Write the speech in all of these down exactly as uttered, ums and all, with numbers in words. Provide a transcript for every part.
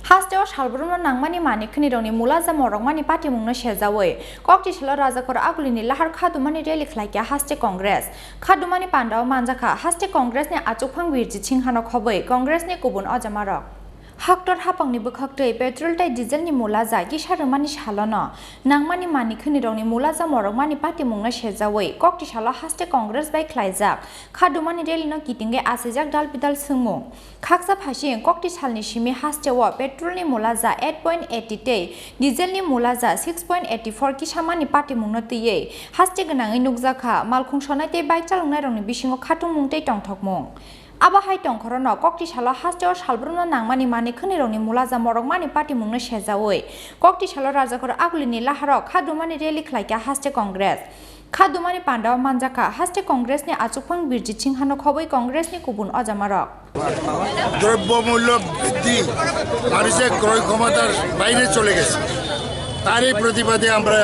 Hasteo salbrumno nangmani manwi khwnirokni mulaja morokmani patimungno sejaui, koktisalo Rajakhor Agulini lahar khadumani rally khlaikha haste Congress. Khadumani pandao manjakha haste Congressni achukphang Birjit Singhano khobwi Congressni kubun ojamarok. Haktor hapangni bwkhaktwi petrol tei dieselni mulaja kisa rwmani salono nangmani manwi khwnirokni mulaja morokmani patimungno sejaui koktisalo haste Congress bai khlaijak khadumani rallyno kitingwi asijak dalbidal swngmung. Khaksa phaising koktisalni simi hasteo petrolni mulaja eight point eighty tei dieselni mulaja six point eighty four kisamani patimungno twiwi haste gwnangwi nukjakha, malkhung sonai tei bike chaloknairokni bisingo khatungmung tei tongthokmung. Abo hai tongkhorono koktisalo hasteo salbrumno nangmani manwi khwnirokni mulaja morokmani patimungno sejaui koktisalo Rajakhor Agulini laharok khadumani rally khlaikha haste Congress. Khadumani pandao manjakha haste Congressni achukphang Birjit Singhano khobwi Congressni kubun ojamarok. দ্রব্যমূল্য বৃদ্ধি মানুষের ক্রয় ক্ষমতার বাইরে চলে গেছে। তারই প্রতিবাদে আমরা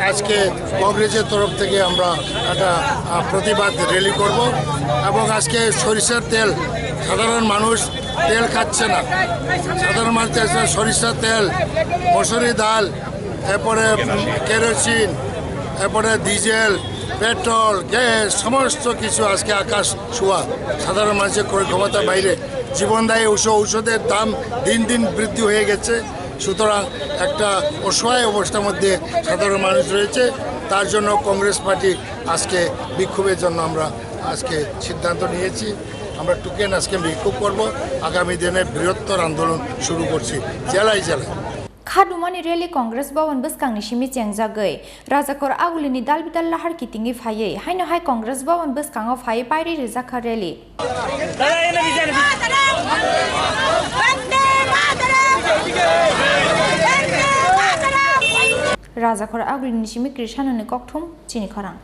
আজকে কংগ্রেসের তরফ থেকে আমরা একটা, আহ, প্রতিবাদ র‍্যালি করব। এবং আজকে সরিষার তেল, সাধারণ মানুষ তেল খাচ্ছে না। সাধারণ মানুষ তেল, সরিষার তেল, মসুরি ডাল, এরপরে, উম, কেরোসিন, এরপরে ডিজেল, পেট্রোল, গ্যাস, সমস্ত কিছু আজকে আকাশ ছোঁয়া। সাধারণ মানুষের ক্রয় ক্ষমতার বাইরে। জীবনদায়ী ঔষ-, ঔষধের দাম দিন দিন বৃদ্ধি হয়ে গেছে। সুতরাং একটা অসহায় অবস্থার মধ্যে সাধারণ মানুষ রয়েছে। তার জন্য কংগ্রেস পার্টি আজকে বিক্ষোভের জন্য আমরা আজকে সিদ্ধান্ত নিয়েছি। আমরা টুকেন আজকে বিক্ষোভ করব। আগামী দিনে বৃহত্তর আন্দোলন শুরু করছি জেলায় জেলায়। Khadumani rally Congress Bhawan bwskangni simi chengjagwi Rajakhor Agulini dalbidal lahar kitingwi phaiwi haino hai Congress Bhawan bwskango phaiwi pairi rijakha rally. Rajakhor Agulini simi Krishanoni kokthum chini khorang.